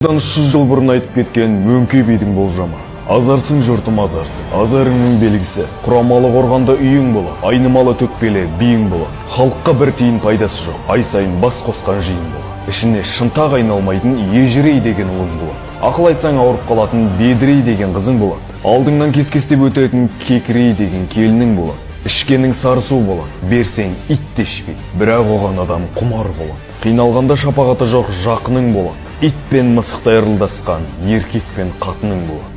300 жыл бұрын айтып кеткен Мөңке бидің болжамы. Азарсың жұртым азарсың, азарыңның белгісі. Құрамалы қорғанда үйің болады, айнымалы төкпелі биің болады. Халыққа бір тиын пайдасы жоқ, ай сайын бас қосқан жиын болады. Ішіне шынтақ айналмайтын ежірей деген ұлың болады. Ақыл айтсаң ауырып қалатын бедірей деген қызың болады. Алдыңнан кес-кестеп өтетін кекірей деген келінің болады. Ішкенің сары су болады, берсең ит те ішпейді, бірақ оған адам құмар болады. Қиналғанда шапағаты жоқ жақының болады. Ит пен мысықтай ырылдасқан еркек пен қатының болады.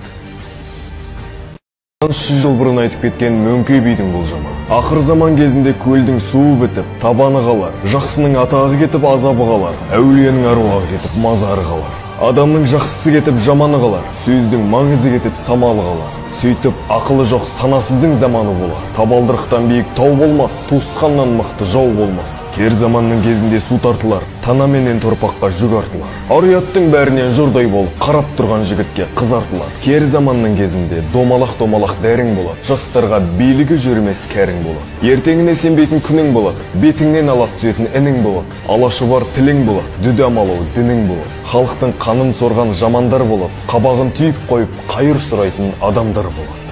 300 жыл бұрын айтып кеткен Мөңке бидің болжамы. Ақыр заман кезінде көлдің суы бітіп, табаны қалар, жақсының атағы кетіп, азабы қалар, әулиенің аруағы кетіп, мазары қалар. Адамның жақсысы кетіп, жаманы қалар, сөздің маңызы кетіп, самалы қалар. Сөйтіп, ақылы жоқ санасыздың заманы болар. Табалдырықтан биік тау болмас, туысқаннан мықты жау болмас. Кер заманның кезінде су тартылар, тана менен торпаққа жүк артылар. Ар-ұяттың бәрінен жұрдай болып, қарап тұрған жігітке қыз артылар. Кер заманның кезінде домалақ-домалақ дәрің болады, жастарға билігі жүрмес кәрің болады. Ертеңіне сенбейтін күнің болады, бетіңнен алап түсетін інің болады. Алашы бар тілің болады, дүдамалау дінің болады. Халықтың қанын сорған жамандар болады, қабағын түйіп қойып, қайыр сұрайтын адамдар болады.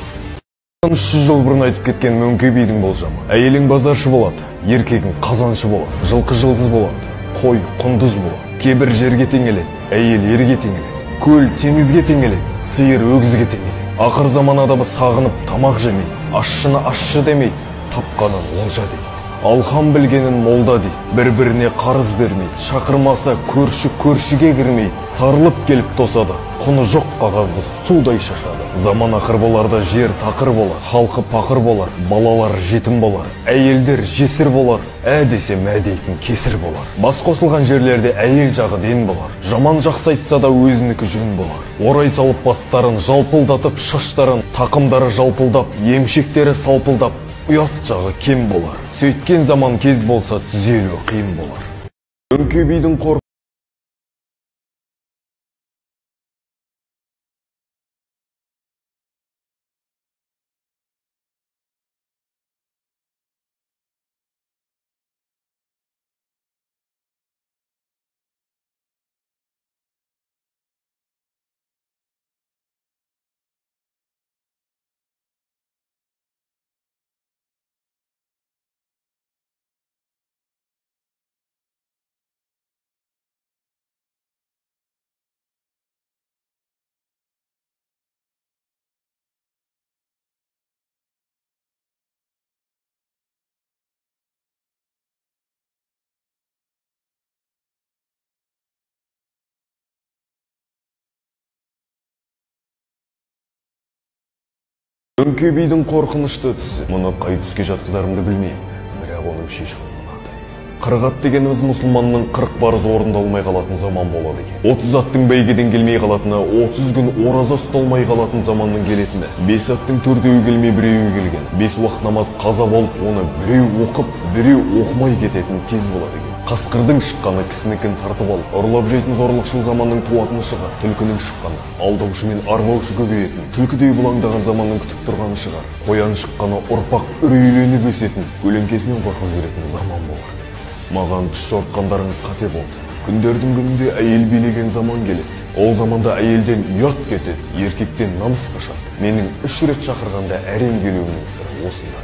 300 жыл бұрын айтып кеткен Мөңке бидің болжамы. Әйелің базаршы болады, еркегің қазаншы болады, жылқы жылдыз болады, қой құндыз болады. Кебір жерге теңеледі, әйел ерге теңеледі, көл теңізге теңеледі, сиыр өгізге теңеледі. Ақыр заман адамы сағынып тамақ жемейді, ащыны ащы демейді, тапқанын олжа дейді. Алхан білгенін молда дейді, бір-біріне қарыз бермейді, шақырмаса көрші көршіге кірмейді, сарылып келіп тосады, құны жоқ қағазды судай шашады. Заман ақыр боларда жер тақыр болар, халқы пақыр болар, балалар жетім болар, әйелдер жесір болар, ә десе мә дейтін кесір болар. Бас қосылған жерлерде әйел жағы ден болар, жаман жақсы айтса да өзінікі жөн болар. Орай салып бастарын, жалпылдатып шаштарын, тақымдары жалпылдап, емшектері салпылдап, ұят жағы кем болар. Сөйткен заман кез болса түзелу қиын болар. Мөңке бидің Мөңке бидің қорқынышты түсі. Мұны қай түске жатқызарымды білмеймін, бірақ оның шешуі мынадай. 40 ат дегеніміз мұсылманның 40 парызы орындалмай қалатын заман болады екен. 30 аттың бәйгеден келмей қалатыны, 30 күн ораза ұсталмай қалатын заманның келетіні, 5 аттың төртеуі келмей біреуі келген, 5 уақыт намаз қаза болып, оны біреу оқып, біреу оқымай кететін кез болады екен. Қасқырдың шыққаны кісінікін тартып алып, ұрлап жейтін зорлықшыл заманның туатыны шығар. Түлкінің шыққаны, алдаушы мен арбаушы көбейетін, түлкідей бұлаңдаған заманның күтіп тұрғаны шығар. Қоян шыққаны ұрпақ үрейленіп өсетін, көлеңкесінен қорқып жүретін заман болар. Маған түс жортқандарыңыз қате болды. Күндердің күнінде әйел билеген заман келеді. Ол заманда әйелден ұят кетеді, еркектен намыс қашады. Менің 3 рет шақырғанда әрең келуімнің сыры осында.